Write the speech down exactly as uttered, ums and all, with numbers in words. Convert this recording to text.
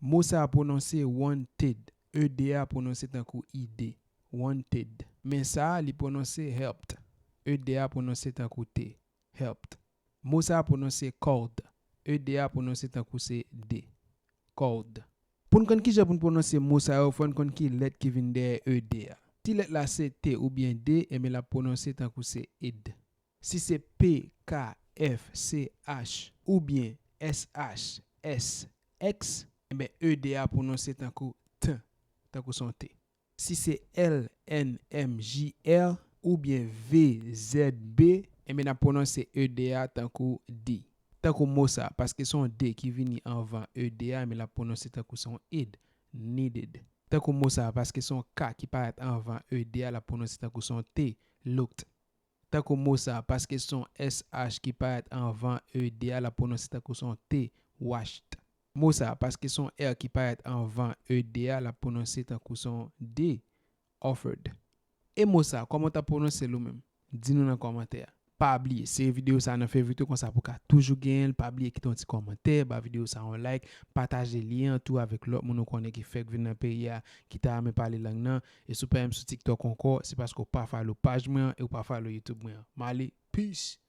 Mo sa a pwononse wanted. E D a pwononse tankou ide. Wanted. Men sa a, li pwononse helped. E D a pwononse tankou T. Helped. Mo sa a pwononse called. E D a pwononse tankou se D. Called. Pou n konn kijan pou n pwononse mo sa yo, fò n konn ki lèt ki vin dèyè E D a. Si lèt la se T oubyen D, enben l ap pwononse tankou se ed. Si se P, K, F, C, H oubyen S H, S, X, enben E D a pwononse tankou T, tankou se yon T. Si se L, N, M, J, R oubyen V, Z, B, enben n ap pwononse E D a tankou D. Tankou mo sa, paske se yon D ki vini anvan E D a, enben l ap pwononse tankou se yon ed, needed. Tankou mo sa, paske se yon K ki parèt anvan E D a, l ap pwononse tankou se yon T, looked. Tankou mo sa, paske se yon S H ki parèt anvan E D a, l ap pwononse tankou se yon T, washed. Mo sa, paske se yon R ki parèt anvan E D a, l ap pwononse tankou se yon D, offered. E mo sa, kòman w t ap pwononse l ou menm? Di nou nan kòmantè a. Pa bliye, sere videyo sa nan fevrit ou konsa pou w ka toujou genyen l. Pa bliye kite yon ti kòmantè, ba videyo sa yon like, pataje lyen an tou avèk lòt moun ou konnen ki fèk vin nan peyi a, ki ta renmen pale lang nan. E si w pa menm sou TikTok ankò, se paske w pa follow paj mwen an e w pa follow YouTube mwen an. M ale, peace!